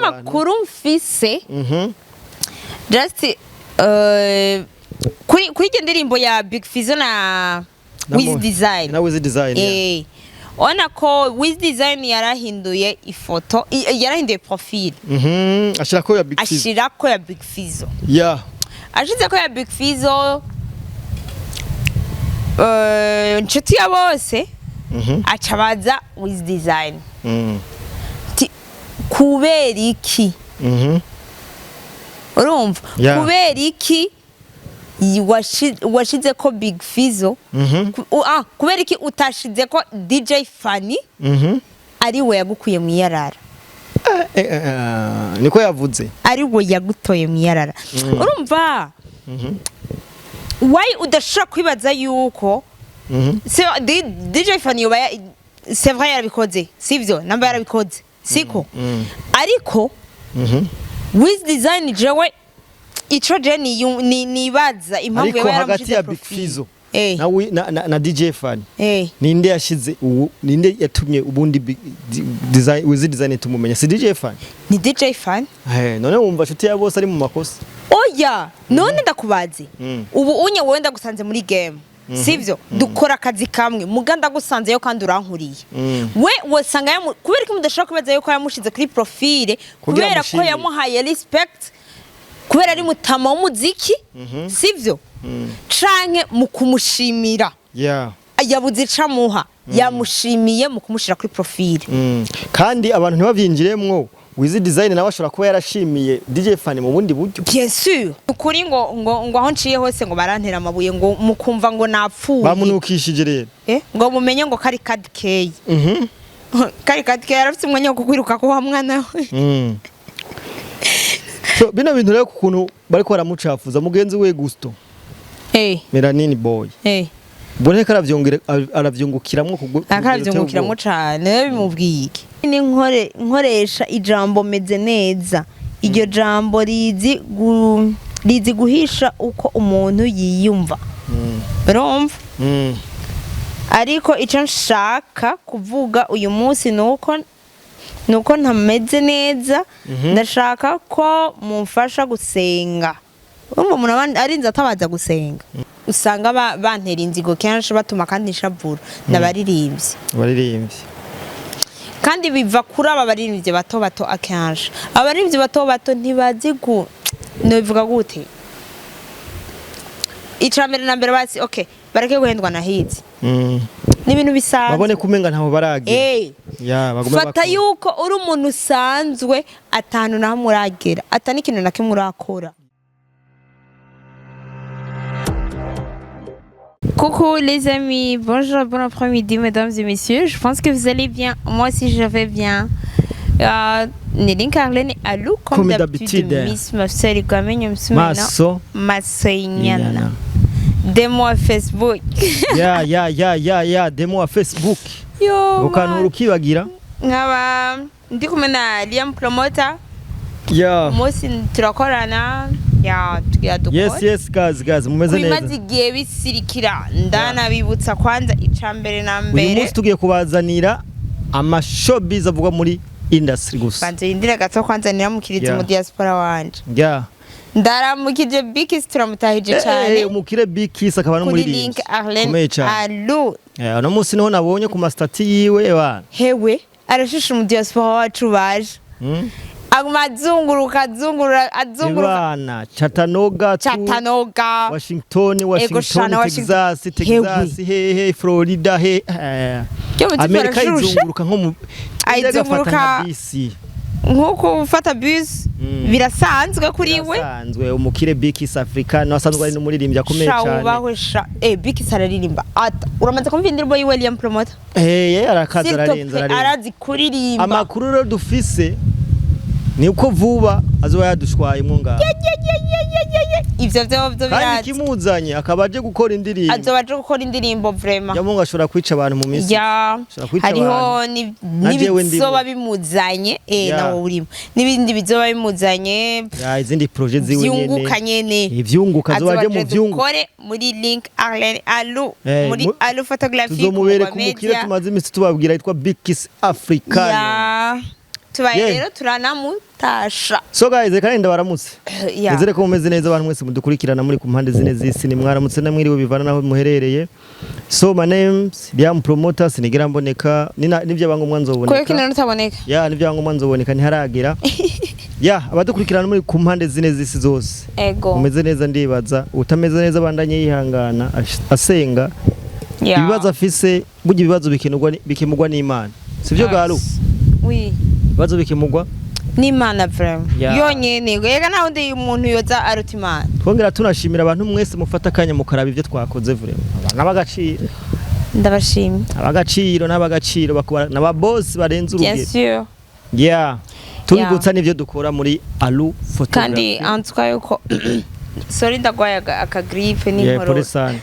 Abantu. Amakuru mfise, just kuri iyo ndirimbo ya Big Fizzo na Wiz Design. Na Wiz Design, yeah. Ubona ko Wiz Design yarahinduye ifoto, yarahinduye profile. Ashirako ya Big Fizzo. Ashirako ya Big Fizzo. Ashizeko ya Big Fizzo, Inshuti ya Bose aca baza Wiz Design ti kubera iki? Urumva? Kubera iki washize ko Big Fizzo? Kubera iki utashize ko DJ Fanny, ari we yagukuye mu iyarara? Niko yavuze. Ari we yagutoye mu iyarara. Urumva, why udashobora kwibaza yuko DJ Fanny yoba c'est vrai yarabikoze, sivyo? Namba yarabikoze, siko? Ariko Wiz Design, jewe ico je nibaza impamvu Ariko yoba hagati yaramushize ya Big profile. Fizzo na DJ Fanny, ninde yashize ubu, ninde yatumye ubundi Design, Wiz Design tumumenya? Si DJ Fanny? Ni DJ Fanny. None wumva Inshuti ya Bose ari mu makosa? Oya, none ndakubaze. Ubu unye wowe ndagusanze muri game, sivyo? Dukora akazi kamwe, muga ndagusanzeyo kandi urankuriye. We wasanga kubera ko mudashobora kubaza yuko yamushize kuri profile Kugira kubera ko amushimire. yamuhaye respect, kubera ari mutama w'umuziki, sivyo? Canke mu kumushimira, yabuze ico amuha, yamushimiye mu kumushira kuri profile. Kandi abantu ntibavyinjiremwo, Wiz Design nawe ashobora kuba yarashimiye DJ Fanny mu bundi buryo. Bien sûr. Ukuri ngo aho nciye hose ngo barantera amabuye, ngo mukumva ngo napfuye. Bamunukishije rero. Ngo mumenye ngo kari kadikeyi. Kari kadikeyi arafite umwanya wo kukwiruka ko wa mwana we. So bino bintu rero, kukuntu bariko baramucafuza mugenzi we Gusto Melanini Boy, mbone ko aravyungukiramwo ku Akarabyungukiramo cane. Bimubwiye iki? Ni nkore nkoresha ijambo meze neza. Iryo jambo rizi guhisha uko umuntu yiyumva. Urumva? Ariko icyo nshaka kuvuga uyu munsi nuko ntameze neza. Ndashaka ko mumfasha gusenga. Urumva, umuntu aba arinze atabaza gusenga. Usanga bantera inzigo kenshi, batuma kandi nshavura n'abaririmbyi. Abaririmbyi. Kandi biva kuri aba baririmbyi bato bato. Akenshi abaririmbyi bato bato ntibazi gu nobivuga gute? Ica mbere na mbere, basi okay, bareke guhendwa na hit. Ni ibintu bisanzwe. Babone kumenga ntaho baragira. Ya, bagume Fata bakora. yuko uri umuntu usanzwe, atanu naho muragera, ata n'ikintu na kimwe urakora. Coucou les amis, bonjour, bon après-midi mesdames et messieurs, je pense que vous allez bien, moi aussi je vais bien. Ni Carlene Alou comme, Comme d'habitude, d'habitude. Miss Mafsali Kwamenyo Msumena Maso Masoinyana Inyana. Demo wa Facebook. Ya, demo wa Facebook. Yo, ukantura man. Ukibagira. Nkaba ndi kumwe na Liam Promoter. Umunsi turakorana ya tugira dukore. Yes, guys, mumeze Bimaze neza. igihe bisirikira, ndanabibutsa kwanza ica mbere na Uyu mbere. munsi tugiye kubazanira amashowbiz avugwa muri industry gusa. Banze yindira gato kwanza niramukirize mu diaspora wanje. Ndaramukije Bikisi, turamutahije cyane. Umukire Big Kiss akaba Kuri n'umuririmbyi Link Arlene ukomeye cyane. Alu. Uno munsi niho nabonye ku mastati yiwe bana. Hewe arashusha mu diaspora wacu baje. Aguma azunguruka, azungurura, azunguruka. Ibana Chattanooga Chattanooga. Washington, Washington, shana, Washington. Texas, Texas, hehe, Florida, he Yo, muti Amerika barashusha. izunguruka nko mu Ayizunguruka. agafata nka bisi. Nk'uko ufata bus. Birasanzwe kuri we. Birasanzwe. Umukire Big Kiss Africa no asanzwe ari n'umuririmbyi akomeye Sha cyane. ubahwe sha. Bikisi araririmba. Ata uramaze kumva indirimbo yiwe, Liam Promoter? Arakaza. S'il te Ararenze. plaît, Ararenze. arazi kuririmba. Amakuru rero dufise ni uko vuba azoba yadushwayemwo ngaho. Ivyo vyo Kandi birazi. ikimuzanye akaba aje gukora indirimbo. Azoba aje gukora indirimbo vraiment. Yamungu ashobora kwica abantu mu minsi. Ya. Ashobora kwica Hariho abantu. Na jewe n'ibizoba ndimo. bimuzanye, nawe urimo n'ibindi bizoba bimuzanye. Ya, izindi projet ziwe nyene. Vyunguka nyene. Ivyunguka, azoba aje Azoba mu vyunguka. dukore muri Link Arlene Alu, muri Alu Photography. Tuzomubereka umukire tumaze iminsi tubabwira yitwa Big Kiss Africano. Ya, Tubaye Yeah. rero turanamutasha. So guys, reka ndabaramutse. Yeah. Nizere ko mumeze neza, abantu mwese mudukurikirana muri ku mpande zine z'isi. Ni mwaramutse namwiriwe, bivana naho muherereye. So my name is Liam Promoter, sinigera mboneka n'ivyabangombwa Kubera nzoboneka. ko utaboneka. Ya, n'ivyangombwa nzoboneka, ntiharagera. Ya, abadukurikirana muri ku mpande zine z'isi zose, Ego. umeze neza ndibaza. Utameze neza bandanye yihangana, asenga. Ibibazo afise, burya ibibazo bikemurwa n'Imana, sivyo garu? Oui. Ibibazo bikemurwa N'Imana vraiment. Yeah. Yonyene. Ega nta wundi muntu yoza aruta Imana. Twongera tunashimira abantu mwese mufata akanya mukaraba ivyo twakoze. Vraiment, abantu n'abagaciro. Ndabashimye. Abagaciro n'abagaciro bakaba n'aba boss barenze Bien urugero. sûr. Yeah, tubibutsa n'ivyo dukora muri Alu Kandi Photography. en tout cas yuko, sorry, ndagwaye aka grippe Yeah, n'inkorora. pole sana.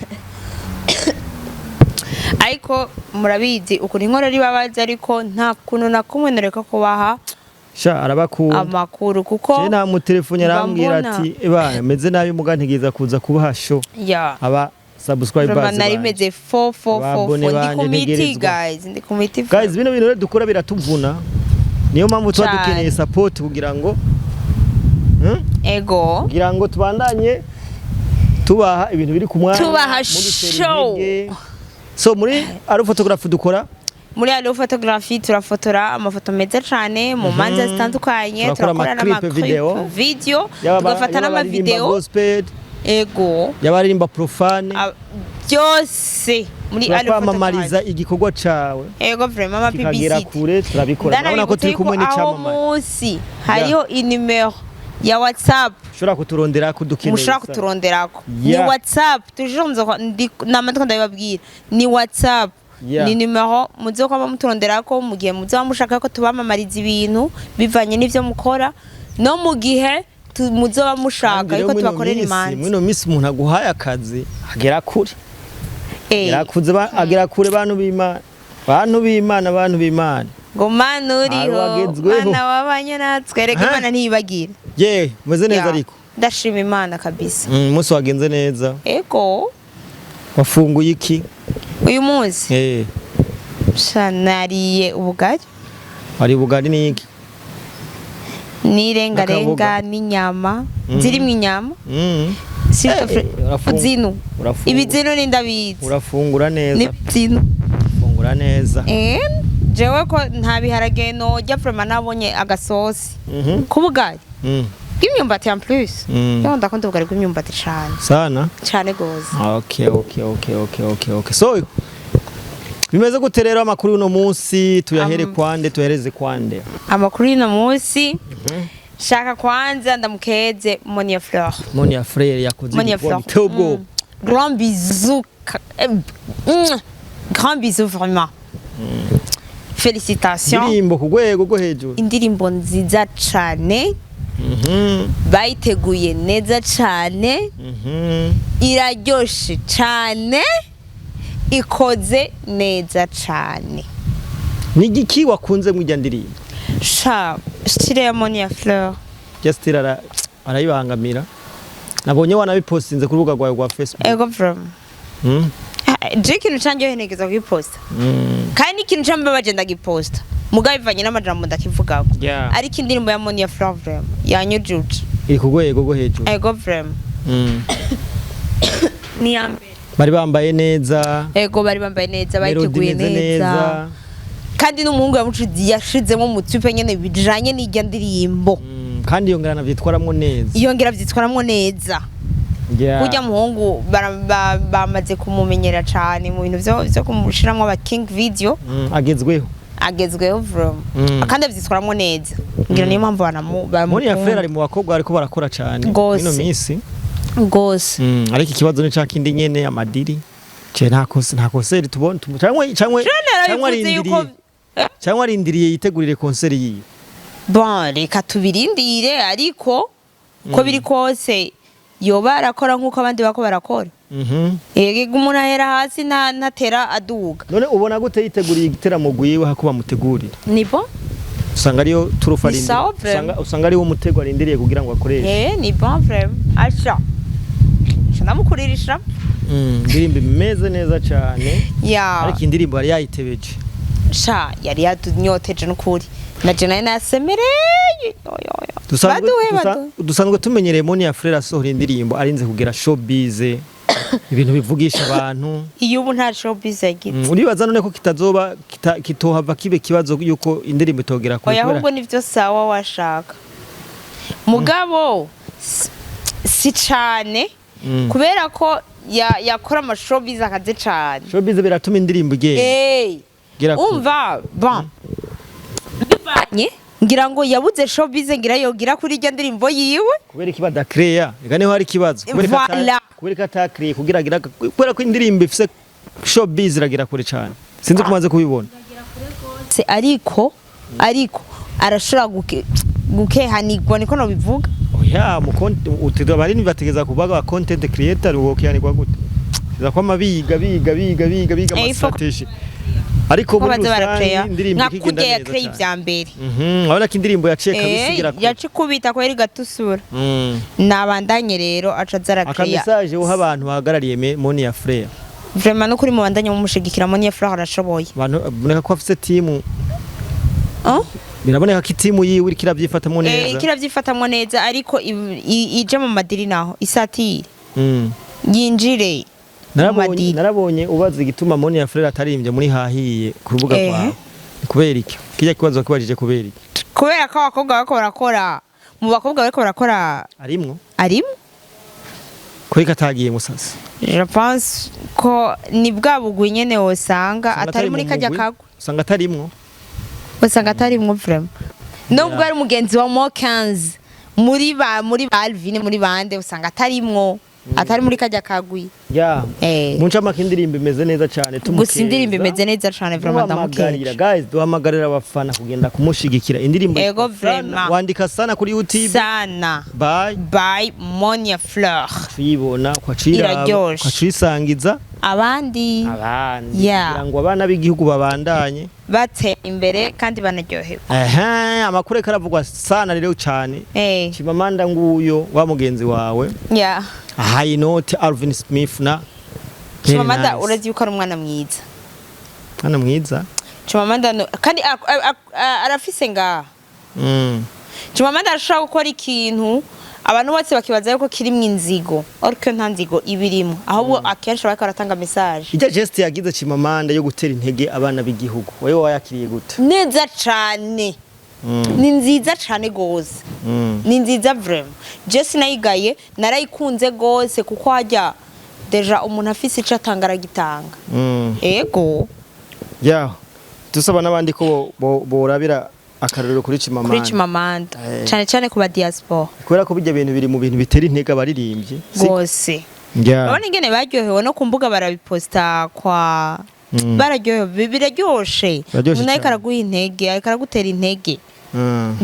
Ariko murabizi ukuntu inkorora ibabaza, ariko nta kuntu na kumwe noreka kubaha Sha, arabakunda. amakuru kuko Je nta mutelefone, mba arambwira mbona. ati: "Eba, meze nabi, muga ntegereza kuza kubaha show." Aba subscribers Vraiment nari banje. meze fo fo fo fo. Ababone Ndi banje ku miti. ntegerezwa. Guys, ndi ku miti. Guys, bino bintu rero dukora biratuvuna, niyo mpamvu tuba Cane. dukeneye support kugira ngo, Ego. Kugira ngo tubandanye tubaha ibintu biri ku mwanya, Tubaha mudutera show. intege. So muri Alu Photography dukora Muri Alo Photography turafotora amafoto meza cyane mu manza zitandukanye. Turakora Turakora ama clip video. n'amaclip video, yaba tugafata yaba n'amavideo. abaririmba gospel, Ego. yaba aririmba profane. Byose muri Alo Turakwamamariza Photography. igikorwa cawe Ego, vraiment ama kikagera publicity. kure, turabikora. Urabona ko turi kumwe aho n'icyamamare. munsi hariho inimero ya WhatsApp. Ushobora kuturondera kudukeneye. Mushobora kuturonderako ni WhatsApp toujours. Nama ndiko ndabibabwira, ni WhatsApp. Ni nimero muzokwama muturonderako mu gihe muzoba mushaka ko tubamamariza ibintu bivanye n'ivyo mukora, no mu gihe muzoba mushaka Kandi rero yuko mwino tubakorera imanza. Mwino minsi umuntu aguhaye akazi agera kure. Agera kure, bantu b'Imana, bantu b'Imana, bantu b'Imana. Ngo Mana uriho. Wagezweho. Mana wabanye natwe, reka. Ha? Imana ntiyibagira. Ye, umeze neza? Ya. Ariko Ndashima Imana kabisa. Umunsi wagenze neza? Ego. Wafunguye iki? Uyu munsi sha, nariye ubugari. Wari ubugari n'iki? N'irengarenga. N'akaboga. N'inyama zirimo inyama. Zino Urafungura. Ibizino ni ndabizi. Urafungura neza. N'ibizino. Ufungura neza. Jewe ko nta biharage nojya vraiment nabonye agasosi k'ubugari bw'imyumbati en plus. Yo, ndakunda ubugari bw'imyumbati cane. Sana. Cane gose. Okay, so bimeze gute rero amakuru y'uno munsi? Tuyahere kwande, tuyahereze kwande? Amakuru y'uno munsi, shaka kwanza ndamukeze Monia Fleur. Monia Frere yakoze Monia igikorwa Fleur. giteye ubwoba. Grand bisou. Grand bisou vraiment. Félicitations. Indirimbo ku rwego rwo hejuru. Indirimbo nziza cane. Bayiteguye neza cane. Iraryoshe cane. Ikoze neza cane. Ni igiki wakunze mu ijya ndirimbo? Sha, style ya Monia Fleur. Justin arayibangamira, nabonye wanabipostinze ku rubuga rwawe rwa Facebook. Ego, vraiment. Ah, je ikintu canjyoheye ntegeza kugiposta. Kandi n'ikintu cambabaje ndagiposta, mugabo bivanye n'amajambo ndakivugako. Ariko indirimbo ya Monia Fleur vraiment yanyujuje. Iri ku rwego rwo hejuru. Ego, vraiment. Ni iya mbere. Bari bambaye neza. Ego, bari bambaye neza. Melody Bayiteguye imeze neza. neza. Kandi n'umuhungu yamucuzi yashizemo umutipe nyene bijanye n'irya ndirimbo. Kandi yongera anavyitwaramwo neza. Yongera avyitwaramwo neza. Kurya muhungu bamaze kumumenyera cane mu bintu vyo kumushiramwo aba king video. Agezweho. Agezweho vraiment. Kandi avyitwaramwo neza, ngira niyo mpamvu Monia Frere baramukunda. ari mu bakobwa bariko barakora cane Gose. mino minsi. Gose. Ariko ikibazo ni ca kindi nyene, amadiri. Ce nta concert tubona cangwe Narabivuze yuko arindiriye, cangwe arindiriye yitegurire concert yiwe. Bon, reka tubirindire, ariko uko biri kose yoba arakora nk'uko abandi bako barakora. Yego, umuntu ahera hasi, ntatera aduga. None ubona gute yiteguriye igiteramo gwiwe hako bamutegurira? Ni bon. Usanga ariyo turufa Ni arindiriye. sawa vraiment. Usanga ariwo mutego arindiriye kugira ngo akoreshe. Eh, ni bon vraiment, asha sha ndamukuririsha. Indirimbo imeze neza cane. Ya. Ariko indirimbo yari yayitebeje. Sha, yari yatunyoteje n'ukuri. Naje nayo nasemereye. Yo, yo, yo. Baduhe, baduhe. Dusanzwe tumenyereye Monia Fleur asohora indirimbo arinze kugira showbiz, ibintu bivugisha abantu. Iyo ubu nta showbiz yagize. Uribaza none ko kitazoba kitohava kibe kibazo yuko indirimbo itogera kure? Oya, ahubwo nivyo sawa washaka, mugabo si cane, kubera ko yakora ama showbiz akaze cane. Showbiz biratuma indirimbo igenda gera kure. Umva, bon, bivanye ngira ngo yabuze showbiz, ngira yogira kuri iryo ndirimbo yiwe. Kubera iki badakreya? Ega niho hari ikibazo. Kubera ko Voilà. Kubera ko atakriye kugira agira, kubera ko indirimbo ifise showbiz iragira kure cane. Sinzi ko umaze kubibona. Se ariko arashobora gukehanirwa, niko nobivuga. Oya, mu content abari bategeza kubaga content creator wokiyanirwa gute? Za kwama biga biga biga biga biga ama strategy. Ariko ko muri baza rusange barakeya indirimbo nka ikigenda kurya neza yakreye cane. ivya mbere. Urabona ko indirimbo yaciye kabisa igera kure. Yaca ikubita kweri gatusura. Nabandanye rero aca aza Aka arakeya. message uha abantu bahagarariye Monia Fleur? Vraiment, nukuri mubandanye mumushigikira, Monia Fleur arashoboye. Abantu boneka ko afise team. Oh? Biraboneka ko itimu yiwe iriko iravyifatamwo neza. Ikiravyifatamwo neza, ariko ije mu madiri naho isatire, yinjire mu Narabonye madiri. Narabonye ubaza igituma Monia Fleur atarimbye muri hahiye ku rubuga rwawe. Ni kubera iki? Kijya kibazo wakibajije kubera iki? Kubera ko abakobwa bariko barakora, mu bakobwa bariko barakora Arimwo? Arimo. Kubera ko atagiye musasa? Je pense ko ni bwa bugwi nyene wosanga Usanga atari muri mu kajya mugwi, kagwe. Usanga atarimwo. Usanga atarimwo vraiment, nubwo ari umugenzi wa Mo 15 muri ba Alvin, muri bande, usanga atarimwo, atari muri kajya kagwi. Mu ncamake indirimbo imeze neza cyane. Gusa indirimbo imeze neza cane vraiment. Duhamagarira Ndamukeje. guys, duhamagarira abafana kugenda kumushigikira indirimbo Ego, yitwa Sana. vraiment. Wandika Sana kuri YouTube Sana by by Monia Fleur. Tuyibona kwacira Iraryoshe. kwacisangiza Abandi. Abandi kugira ngo abana b'igihugu babandanye batera imbere kandi banaryoherwa. Ehe, amakuru ariko aravugwa sana rero cyane. Chimamanda nguyo wa mugenzi wawe ahaye inote Alvin Smith na Very Chimamanda, nice. urazi yuko ari umwana mwiza. Mwana mwiza. Chimamanda kandi arafise ngaha. Chimamanda arashobora gukora ikintu abantu bose bakibaza yuko kirimwo inzigo, ariko nta nzigo iba irimo, ahubwo akenshi bariko baratanga message. Ijya geste yagize Chimamanda yo gutera intege abana b'igihugu, wewe wayakiriye gute? Neza cane. Ni nziza cane gose. Ni nziza vraiment, je sinayigaye, narayikunze gose, kuko hajya déjà umuntu afise ico atanga aragitanga. Ego. Ya, dusaba n'abandi ko borabira akarorero kuri Chimamanda. Kuri Chimamanda. Cane cane ku ba diaspora. Kubera ko bijya bintu biri mu bintu bitera intege abaririmbyi. Gose. Urabona ingene baryohewe, no ku mbuga barabiposta kwa bararyohewe, biraryoshe. Biraryoshe Umuntu ariko cane. araguha intege, ariko aragutera intege.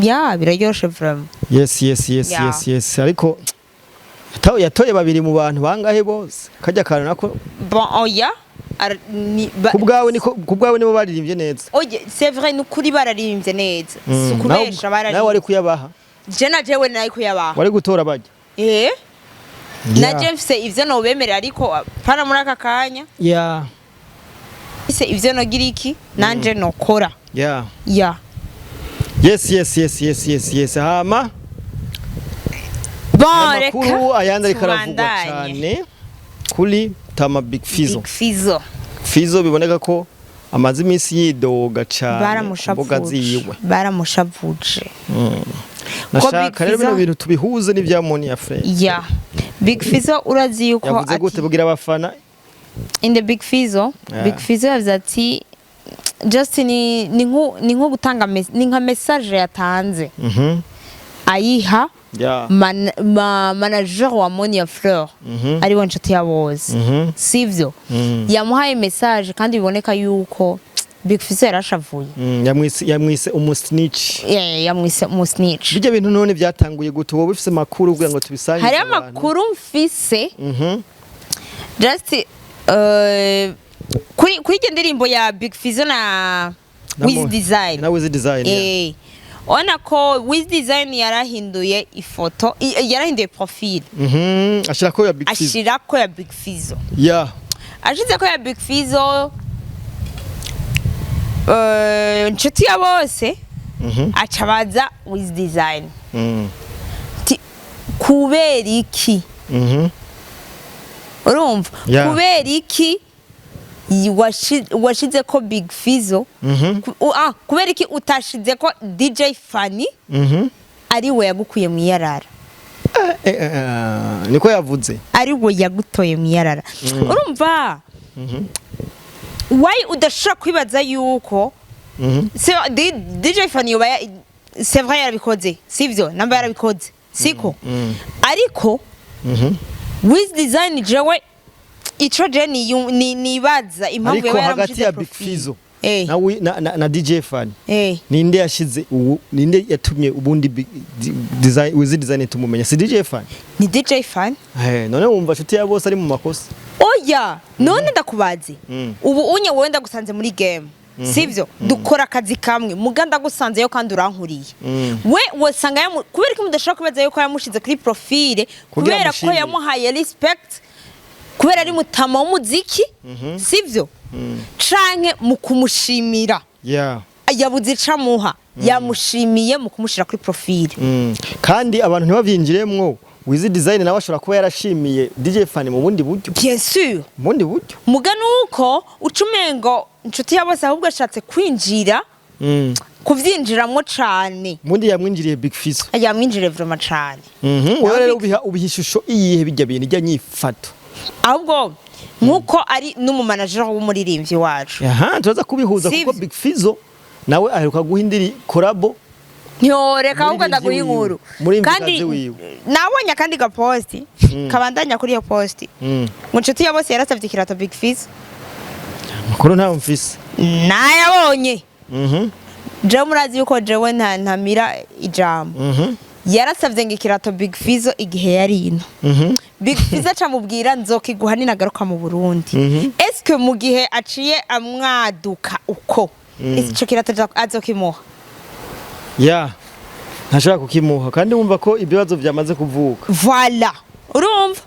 Ya, biraryoshe vraiment. Yes. Yes, ariko yatoye babiri mu bantu bangahe bose, kajya kantu nako. Bon, oya, Kubwawe niko, kubwawe nibo baririmbye neza? Oye, c'est vrai, ni ukuri bararirimbye neza, si ukubesha. Nawe wari Bararirimbye. kuyabaha? Je na jewe nari kuyabaha. Wari gutora bajya? Eh, na je mfise ivyo nobemerera, ariko pana muri aka kanya. Mfise ivyo nogira iki nanje nokora. Ya. Yes, hama Bon, reka amakuru ayandi ariko aravugwa tubandanye. cyane kuri Tama Big Fizzo. Big Fizzo. Fizzo biboneka ko amaze iminsi yidoga cyane ku mbuga Baramushavuje. ziwe. Baramushavuje. Nashaka rero bino Fizzo- bintu tubihuze n'ibya Monia Fleur. Ya, Big Fizzo, urazi yuko Yavuze gute? Bugira abafana. In the Big Fizzo, Big Fizzo yavuze ati just ni nko gutanga ni nka message yatanze ayiha manager wa Monia Fleur, ariwe nshuti ya bose, sivyo? Yamuhaye message kandi biboneka yuko Big Fizzo yarashavuye. Yamwise umusnitch. Yeah, yamwise umusnitch. Bijya bintu none byatanguye gute? Wowe ufise amakuru kugira ngo tubisangize Hariho abantu? amakuru mfise. Just kuri iyo ndirimbo ya Big Fizzo na Wiz Design. Na Wiz Design, yeah. Ubona ko Wiz Design yarahinduye ifoto, yarahinduye profile. Ashirako ya Big Fizzo. Ashirako ya Big Fizzo. Ashizeko ya Big Fizzo, inshuti ya bose. Aca abaza Wiz Design ti kubera iki? Urumva? Kubera iki washize ko Big Fizzo? Kubera iki utashize ko DJ Fanny, ari we yagukuye mu iyarara? Niko yavuze. Ari we yagutoye mu iyarara. Urumva, why udashobora kwibaza yuko DJ Fanny yoba c'est vrai yarabikoze, sivyo? Namba yarabikoze, siko? Ariko Wiz Design, jewe ico je nibaza impamvu Ariko yoba hagati yaramushize ya Big profile. Fizzo na DJ Fanny, ninde yashize ubu, ninde yatumye ubundi Design, Wiz Design tumumenya? Si DJ Fanny? Ni DJ Fanny. None wumva nshuti ya bose ari mu makosa? Oya, none ndakubaze. Ubu unye wowe ndagusanze muri game, sivyo? Dukora akazi kamwe, muga ndagusanzeyo kandi urankuriye. We wasanga kubera ko mudashobora kubaza yuko yamushize kuri profile Kugira kubera ko amushimire. yamuhaye respect, kubera ari mutama w'umuziki, sivyo? Canke mu kumushimira, yabuze ico amuha, yamushimiye mu kumushira kuri profile. Kandi abantu ntibavyinjiremwo, Wiz Design nawe ashobora kuba yarashimiye DJ Fanny mu bundi buryo. Bien sûr. Mu bundi buryo. Muga nuko uca umengo inshuti ya bose ahubwo ashatse kwinjira, kuvyinjiramwo cane. Mundi yamwinjiriye Big Fizzo. Yamwinjire vraiment cane. Wewe rero Big- ubiha ishusho iyihe bijya bintu ijya nyifato? Ahubwo nkuko ari n'umumanager w'umuririmbyi wacu. Aha turaza kubihuza kuko Sivyo. Big Fizzo nawe aheruka guha indiri collabo. Ntiyoreka, ahubwo Muririmbyi ndaguha wiwe. inkuru. Muririmbyikazi Kandi wiwe. nabonye akandi gaposti kabandanya kuri iyo posti, ngo inshuti ya bose yarasavye ikirato Big Fizzo. Makuru ntayo mfise. Nayabonye. Jewe murazi yuko jewe ntamira ijambo. Yarasavye ngo ikirato Big Fizzo igihe yari ino. Big Fizzo acamubwira nzokiguha ninagaruka mu Burundi. Eske mu gihe aciye amwaduka uko, ico kirato azokimuha? Ya, ntashobora kukimuha, kandi wumva ko ibibazo byamaze kuvuka. Voilà, urumva?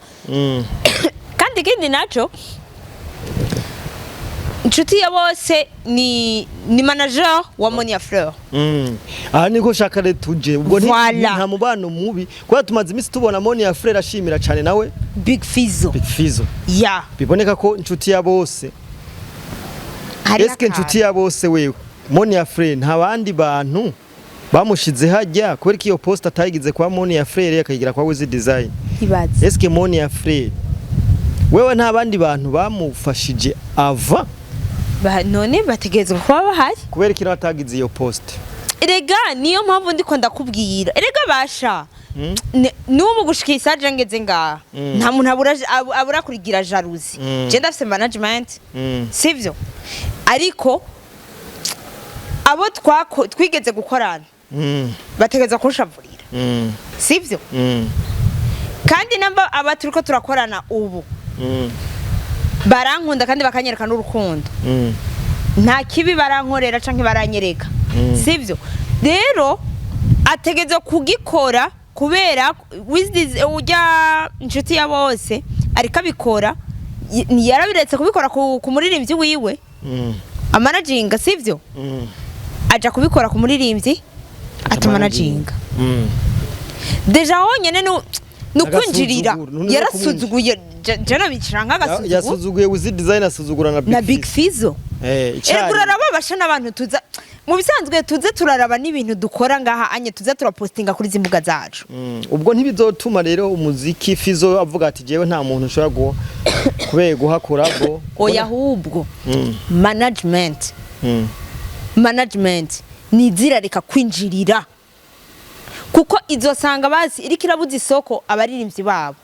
Kandi ikindi naco, inshuti ya bose ni manager wa Monia Fleur. Aha niko shaka rero tuje ubwo Voilà. nta mubano mubi, kubera tumaze iminsi tubona Monia Fleur ashimira cyane nawe Big Fizzo. Big Fizzo. Biboneka ko inshuti ya bose Hari eske inshuti ya bose wewe Monia Fleur nta bandi bantu bamushize hajya? Kubera ko iyo post atayigize kwa Monia Fleur, akayigira kwa Wiz Design. Ibaze. Eske Monia Fleur wewe nta bandi bantu bamufashije ava? None bategerezwa kuba bahari. Kubera ko atagize iyo post? Erega niyo mpamvu ndiko ndakubwira, erega basha n'ubu gushika isaje ngeze ngaha, nta muntu abura kurigira jalousie. Je ndafise management, sivyo? Ariko abo twigeze gukorana bategerezwa kunshavurira, sivyo? Kandi namba aba turiko turakorana ubu barankunda kandi bakanyereka n'urukundo, nta kibi barankorera canke baranyereka, sivyo? Rero ategerezwa kugikora kubera ujya inshuti ya bose ariko abikora, yarabiretse kubikora ku muririmbyi wiwe amanaginga, sivyo? Aja kubikora ku muririmbyi atamanaginga. Déjà honyene ni ukwinjirira. Agasuzuguro, ni Yarasuzuguye, je nabicira nk'agasuzuguro. Yasuzuguye Wiz Design, asuzugura na Big Na Big Fizzo. Fizzo. Eh, Erega icyarimwe. uraraba basha n'abantu tuza mu bisanzwe tuze turaraba n'ibintu dukora ngaha anye, tuze turapostinga kuri izi mbuga zacu. Ubwo ntibizotuma rero umuziki Fizzo avuga ati jewe nta muntu ushobora guha kubera guha collabo? Oya, ahubwo management, management nizirareka kwinjirira, kuko izosanga bazi iriko irabuza isoko abaririmbyi babo.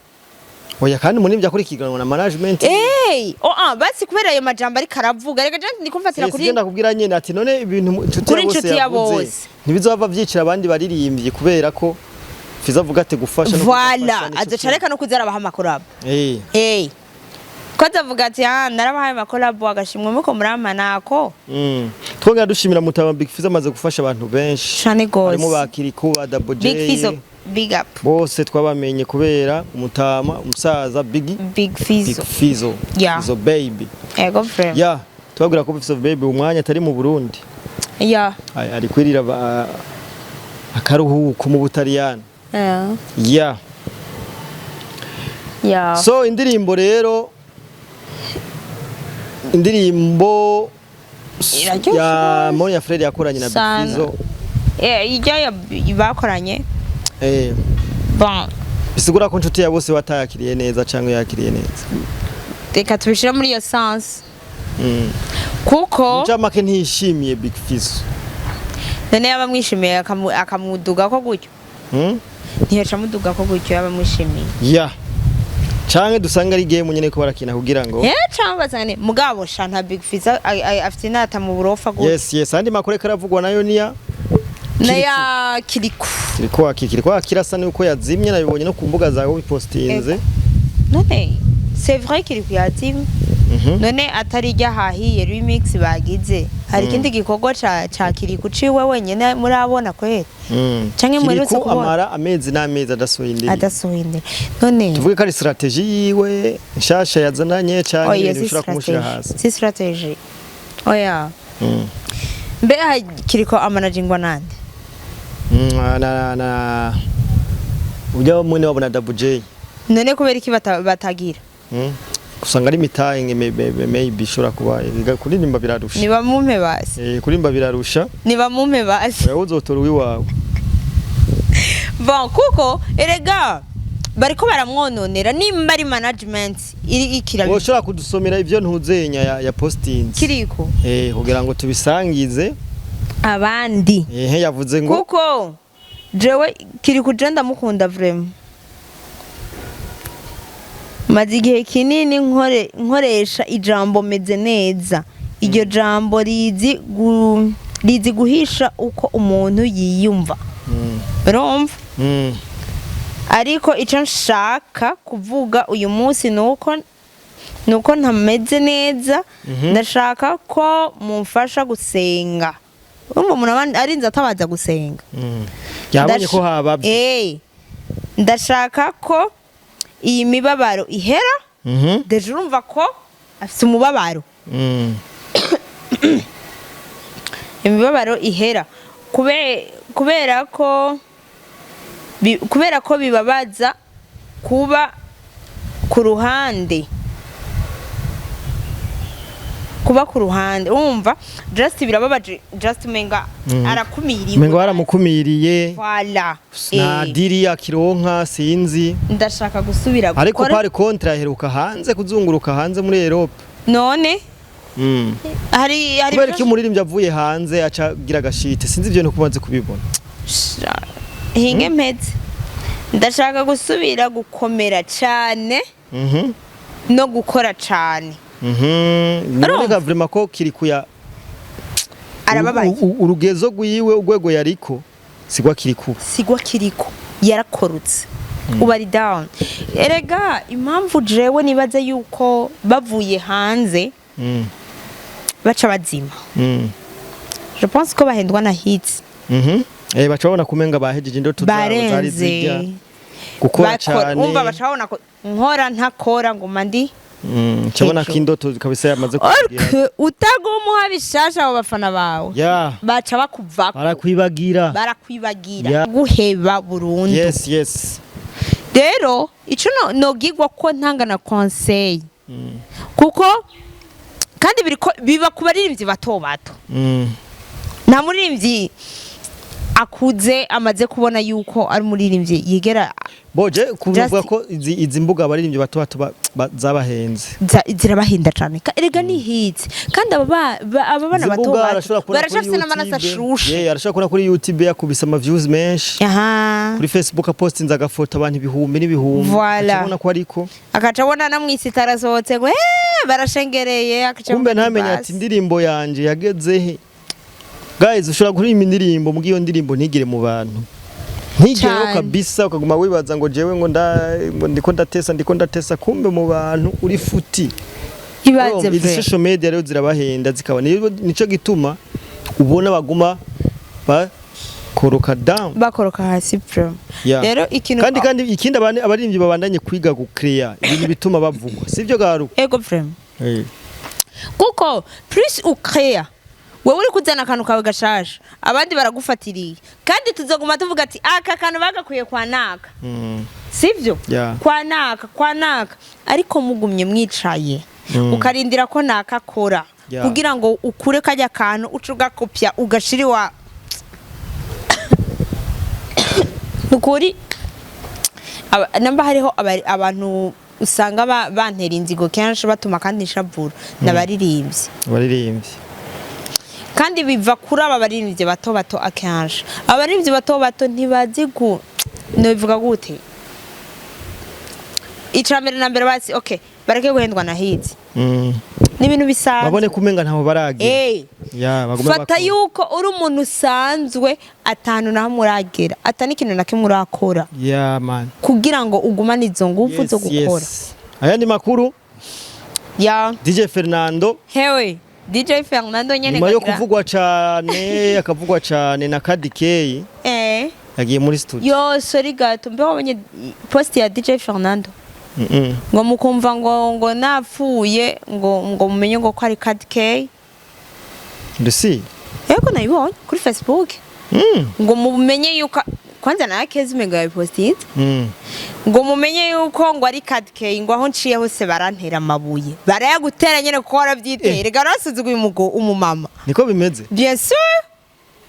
Oya, kandi muri akurikiranwa na management. Ey, oh ah, basi kubera ayo majambo ariko aravuga, reka je ndikumfatira kuri kuri sigenda kubwira nyene ati none ibintu inshuti Kuri ya bose inshuti ya yavuze bose. ntibizova vyicira abandi baririmbyi, kubera ko Fizzo avuga ati gufasha no Voilà, kudafasha nico azoca kimwe. areka no kuza arabaha amakorabo. Ko azavuga ati ah, narabahaye amakorabo, agashimwe muko murampa nako. Twongera dushimira Mutama Big Fizzo, amaze gufasha abantu benshi. Cane gose. Harimo ba Kirikou, ba Double J. Big Fizzo, big up. Bose twabamenye kubera umutama umusaza Big Big Big Fizzo. Fizzo. Yeah. Fizzo baby. Ego frère. Ya, tubabwira ko Fizzo baby umwanya atari mu Burundi. Ya. Ari kwirira akaruhuko mu Butaliyani. Ya. So indirimbo rero, indirimbo Iraryoshe ya rwose. Monia Fleur yakoranye na Big Sana. Fizzo. Ijya bakoranye. Bon. Bisigura ko Inshuti ya Bose batayakiriye neza cyangwa yakiriye neza? Reka tubishire muri iyo sens, kuko Ncamake ntiyishimiye Big Fizzo. None yaba amwishimiye akamuduga ko gutyo? Ntiyaca amuduga ko gutyo yaba amwishimiye. Ya, canke dusanga ari game nyene ko barakina kugira ngo Cyangwa basane mugabo sha nta Big Fizzo afite inata mu burofa gutyo. Yes, andi makuru karavugwa nayo niya Na ya Kiriku. Kiriko kirasa nuko yazimye, nabibonye no ku mbuga zawe bipostinze. None c'est vrai, Kiriku yazimye. None atari irya hahiye remix bagize, hari ikindi gikorwa ca Kiriku ciwe wenyene murabona kweri? Canke muherutse Kiriku kubona? amara amezi n'amezi adasohoye indirimbo. Adasohoye indirimbo none. Tuvuge ko ari stratégie yiwe nshasha yazananye canke Oya, ibintu si bishobora kumushira strategy. hasi? Si stratégie, oya. Mbe aha Kiriko amanagingwa nande? Na ujya mwene wabo na Double J. None kubera iki batagira? Usanga ari mitaye maybe ishobora kuba kuririmba birarusha. Nibamumpe basi. Kuririmba birarusha. Nibamumpe basi. Wewe uzotora uwiwawe. Bon, kuko erega bariko baramwononera nimba ari management iri ikira. Woshobora kudusomera ivyo ntuzenya ya postinze? Kiriko. Kugira ngo tubisangize abandi. Yavuze ngo Kuko jewe Kiriko je ndamukunda vraiment. Maze igihe kinini nkoresha ijambo "meze neza". Iryo jambo rizi guhisha uko umuntu yiyumva. Urumva? Mm. Ariko icyo nshaka kuvuga uyu munsi nuko ntameze neza. Ndashaka ko mumfasha gusenga. Urumva umuntu arinze atabaza gusenga. Yabonye ko habavye. Ndashaka ko iyi mibabaro ihera. Déjà urumva ko afite umubabaro. Imibabaro ihera kubera ko bibabaza kuba ku ruhande, kuba ku ruhande. Wumva just birababaje, just umenga arakumiriwe. Umengo baramukumiriye. Voilà. Na diri akironka sinzi. Ndashaka gusubira Ariko gukora. par contre aheruka hanze kuzunguruka hanze muri Europe. None hari Kubera ko umuririmbyi avuye hanze aca agira agashite, sinzi ibyo ntukumaze kubibona. Hinge mpeze. Ndashaka gusubira gukomera cyane no gukora cyane. Biboneka vraiment ko kiri kuya Arababaye. Urugezo rwiwe, urwego yariko sigwa kiri kuba. Sigwa Kiriko yarakorotse, ubu ari down. Erega impamvu jewe nibaze yuko bavuye hanze baca bazima, je pense ko bahendwa na hits. Baca babona kumenga bahejeje indoto zabo zari Barenze. zijya gukora cyane. Umva, baca babona ko nkora ntakora nguma ndi Cabona hejuru. ko indoto kabisa yamaze kugira. Orke utagumuha bishasha abo bafana bawe, baca bakuvako. Barakwibagira. Barakwibagira. Guheba burundu. Yes. Rero ico nogigwa ko ntanga na conseil, kuko kandi biriko biba ku baririmbyi bato bato. Nta muririmbyi akuze amaze kubona yuko ari umuririmbyi yigera Boje kuvuga ko izi mbuga abaririmbyi bato bato zabahenze. Zirabahinda cane. Erega ni hits, kandi aba bana Izi bato mbuga bato arashobora kubona kuri baracafise n'amaraso YouTube. ashushe. Yeah, arashobora kubona kuri YouTube yakubise ama views menshi. Kuri Facebook apostinze agafoto, abantu ibihumbi n'ibihumbi. Voilà. Ukabona ko ariko Akaca abona na mwisi arasohotse ngo barashengereye, akaca kumbe avuga ati, ntamenye ati "Basi." indirimbo yanje yageze he? Guys, ushobora kuririmba indirimbo, mbwa iyo ndirimbo ntigire mu bantu, ntigereho Cane. kabisa, ukaguma wibaza ngo jewe ngo ndiko ndatesa, ndiko ndatesa, kumbe mu bantu uri futi. Ibaze Urumva, izi ve. social media rero zirabahenda, zikaba nico gituma ubona baguma bakoroka down. Bakoroka hasi bro. Rero ikintu Kandi ikindi, abaririmbyi babandanye kwiga gucreate ibintu bituma bavugwa, sivyo garu? Ego vraiment, kuko plus ucréa Wewe uri kuzana akantu kawe gashasha, abandi baragufatiriye, kandi tuzoguma tuvuga ati aka kantu bagakwiye kwa naka, sivyo? Yeah. Kwa naka, kwa naka, ariko mugumye mwicaye, ukarindira ko naka akora kugira ngo ukure kajya kantu, uce ugakopya ugashira iwa. Nukuri namba hariho abantu usanga bantera inzigo kenshi, batuma kandi nshavura, n'abaririmbyi. Abaririmbyi. Kandi biva kuri aba baririmbyi bato bato. Akenshi abaririmbyi bato bato ntibazi gu, nobivuga gute, ica mbere na mbere basi, okay, bareke guhendwa na hit. Ni ibintu bisanzwe. Babone kumenga ntaho baragira. Ya, bagume fata bakora. yuko uri umuntu usanzwe, atanu naho muragera, ata n'ikintu na kimwe urakora Yeah man. kugira ngo ugumane izo ngufu zo gukora. Yes. Ayandi makuru, DJ Fernando, Hewe, DJ Fernando nyene nyuma yo kagira- kuvugwa cane, akavugwa cane na Kadi K, yagiye muri studio. Yo, sorry gato, mbe wabonye post ya DJ Fernando? Mm. Ngo mukumva ngo napfuye, ngo mumenye ngo ko ari Kadi K. Ndisi. Yego, nayibonye kuri Facebook. Ngo mumenye yuko kwanza na Kezi umengo yabipostinze. Ngo mumenye yuko ngo ari Kadi K, ngo aho nciye hose barantera amabuye, barayagutera nyene kuko waravyiteye. Rega warasuzuguye umugo umumama. Niko bimeze. Bien sûr.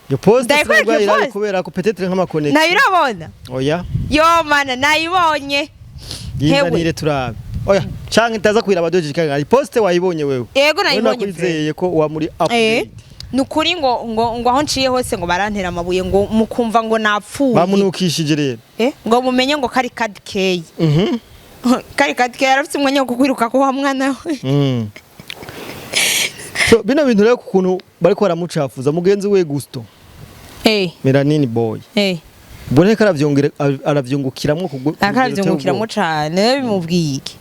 Yo post Ndayikwereka sinabwo iyo irari post. kubera ko peut-être nk'ama connexion. Nayo urabona? Oya. Yo mana, nayibonye. Yinzanire turabe. Oya, canke ntaza kwira abadoje kandi post wayibonye wewe? Yego, nayibonye. Nakwizeye ko wa muri update. Nukuri ngo aho nciye hose ngo barantera amabuye, ngo mukumva ngo napfuye. Bamunukishije rero. Ngo mumenye ngo kari Kadi K. Kari Kadi K yarafite umwanya wo kukwiruka ko wa mwana we. So bino bintu rero, kukuntu bariko baramucafuza mugenzi we Gusto, Melanini Boy, mbone ko aravyongera, aravyungukiramwo Akaravyungukiramo cane, bimubwiye iki?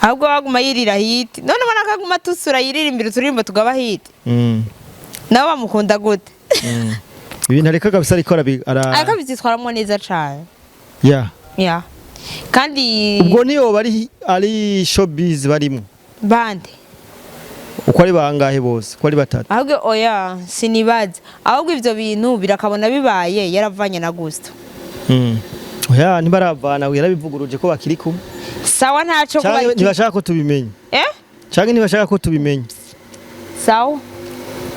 Ahubwo baguma yirira hit, none ubona ko aguma tusura yiririmbira uturirimbo tugaba hit. Nabo bamukunda gute? Ibintu areka kabisa, ariko Ariko abivyitwaramwo neza cane. Ya, kandi Ubwo niyo bari ari showbiz barimo. Bande? Uko ari bangahe bose, uko ari batatu? Ahubwo oya, sinibaza, ahubwo ivyo bintu birakabona bibaye yaravanye na Gusto. Oya, ntibaravana, yarabivuguruje ko bakiri kumwe. Sawa, ntaco kuba. Canke ntibashaka ko tubimenya? Eh? Canke ntibashaka ko tubimenya? Sawa,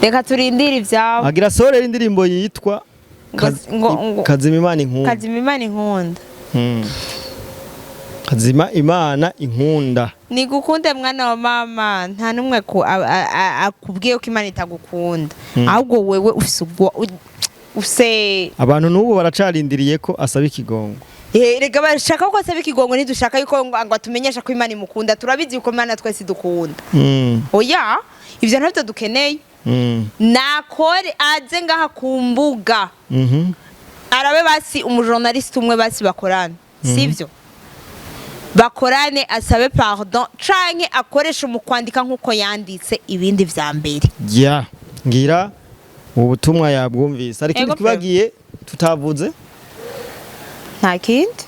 reka turindire ivyabo. Agira sorera indirimbo yitwa Kazima Imana Inkunda. Kazima Imana Inkunda. Kazima Imana Inkunda. Nigukunde mwana wa mama, nta n'umwe akubwiye ko Imana itagukunda, ahubwo wewe ufise ubwo ufise. Abantu n'ubu baracarindiriye ko asaba ikigongo. Rega bashaka ko asaba ikigongo, ntidushaka yuko ngo atumenyesha ko Imana imukunda. Turabizi yuko Imana twese dukunda. Oya, ivyo ntavyo dukeneye. Nakore aze ngaha ku mbuga, arabe basi umujournaliste umwe basi bakorana, sivyo, bakorane, asabe pardon canke akoreshe mu kwandika nk'uko yanditse ibindi vya mbere. Ya, ngira ubu butumwa yabwumvise. Hari ikindi Ego. twibagiye tutavuze? Nta kindi.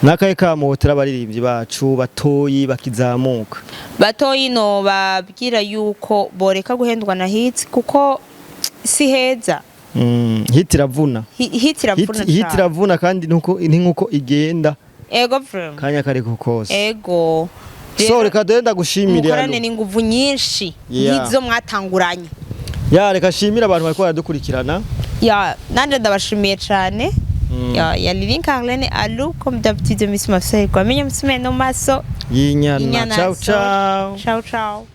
Nakaye kamotera abaririmbyi bacu batoyi bakizamuka? Batoyi no babwira yuko boreka guhendwa na hits, kuko si heza. Hit iravuna. Hit iravuna Hit cane. iravuna, kandi nuko ni nkuko igenda Ego vraiment. kanya kariko kose. Ego. So reka dore ndagushimire Mukorane hano. n'inguvu nyinshi nk'izo mwatanguranye. Ya, reka shimire abantu bariko baradukurikirana. Ya, nanje ndabashimiye cane. Ya Living Carlene Alu, comme d'habitude, Miss Mafsey, kwa menye msume no maso Y'inyana. Inyana. Ciao. Sorry. Ciao. Ciao ciao.